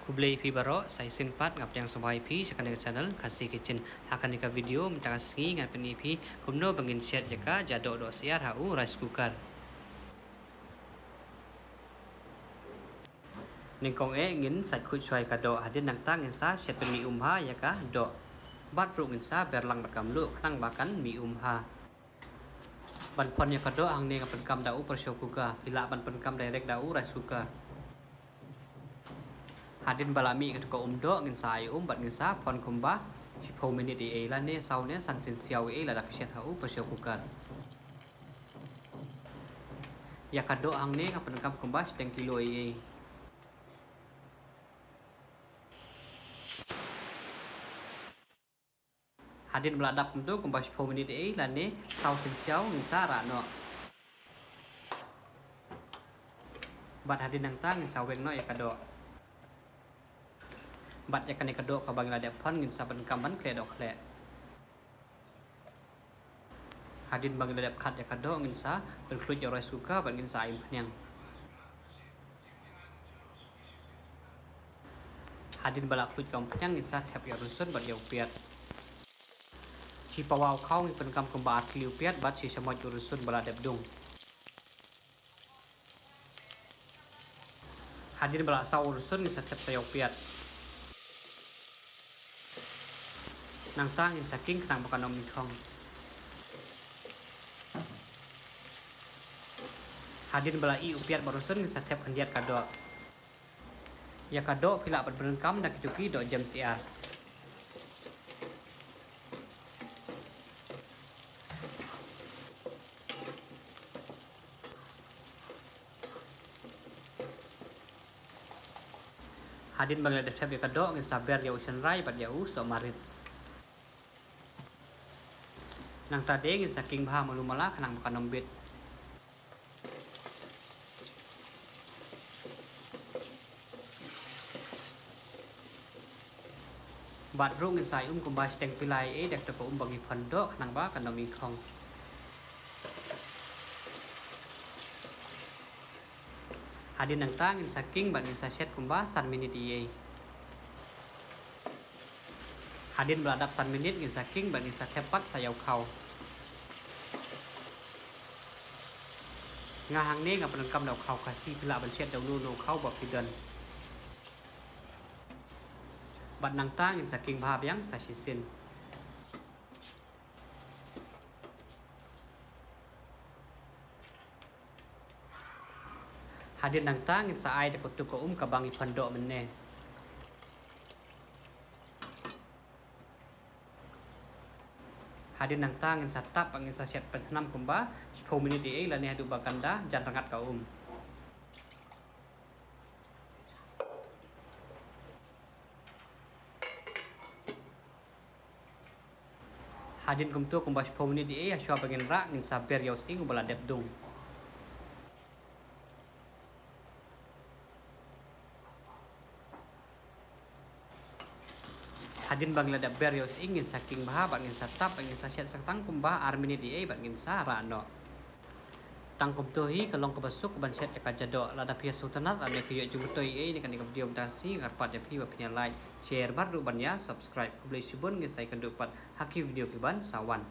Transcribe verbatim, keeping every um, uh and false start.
Khublei phi baroh, sa shisien pat nga pdiang sngewbha ïa phi sha kane ka channel Khasi Kitchen. Ha kane ka video mynta ka sngi ngan pyni ïa phi kumno ba ngin shet ïa ka jadoh doh syiar ha u rice cooker. Nyngkong eh ngin sait khuid shuwa ïa ka doh, hadien nangta ngin sa shet pynmih um bha ïa ka doh. Bad ruh ngin sa ber lang bad ka mluh khnang ba kan mih um bha. Ban phon ïa ka doh hangne nga pyndonkam da u pressure cooker, phi lah ban pyndonkam direct da u rice cooker. Hadien ba la mih katto ka um doh ngin sa ai um bad ngin sa phon kumba shiphew minit ïa ei lane saw ne san sien siaw ïa ei lada phi shet ha u pressure cooker. Ïa ka doh hangne nga pyndonkam kumba shiteng kilo ïa ei. Hadien ba la dap kumto kumba shiphew minit ïa ei lane saw sien siaw ngin sa rah noh. Bad hadien nangta ngin sa weng noh ïa ka doh. Bad ïa kane ka doh kaba ngi la dep phon ngin sa pyndonkam ban khleh doh khleh. Hadien ba ngi la dep khat ïa ka doh ngin sa pynkhluit ïa u rice cooker bad ngin sa ai umphniang. Hadien ba la khluit ka umphniang ngin sa thep ïa u rynsun bad ïa u piat. Shi pawa u khaw ngi pyndonkam kumba ar tylli u piat bad shi shamoit u rynsun ba la dep dung. Hadien ba la saw u rynsun ngin sa thep sa ïa u piat. Nangta ngin sa king khnang ba kan ym ingkhong. Hadien ba la ih u piat bad u rynsun ngin sa thep khyndiat ka doh. Ïa ka doh phi lah ban pyndonkam da kito ki doh jem syiar. Hadien ba ngi la dep thep ïa ka doh ngin sa ber ïa u shynrai bad ïa u sohmarit. Nangta de ngin sa king bha malu mala khnang ba kan ym bit. Bad ruh ngin sa ai um kumba shiteng pila ïa ei da kato ka um ba ngi phon doh khnang ba kan ym ingkhong. Hadien nangta ngin sa king bad ngin sa shet kumba san minit ïa ei. Hadien ba la dap san minit ngin sa king bad ngin sa thep pat sa ïa u khaw. Nga hangne nga pyndonkam da u khaw Khasi, phi lah ban shet da uno uno u khaw ba phi don. Bad nangta ngin sa king bha biang sa shisien. Hadien nangta ngin sa ai da kato ka um kaba ngi phon doh mynne. Hadien nangta ngin sa tap bad ngin sa shet pynsnam kumba shiphew minit ïa ei lane haduh ba kan da jan rngat ka um. Hadien kumto kumba shiphew minit ïa ei, hashuwa ba ngin rah ngin sa ber ïa u sying uba la dep dung. Hadien ba ngi la dep ber ïa u sying ngin sa king bha bad ngin sa tap bad ngin sa shet sa tang kumba ar minit ïa ei bad ngin sa rah noh. Tang kumto hi ka long kaba suk ban shet ïa ka jadoh. Lada phi ïa sngewtynnat lane phi ïoh jingmyntoi ïa ei na kane ka video mynta ka sngi, nga kyrpad ïa phi ba phin ïa like, share bad ruh ban ïa subscribe. Khublei shibun, ngin sa ïakynduh pat ha ki video kiban sa wan.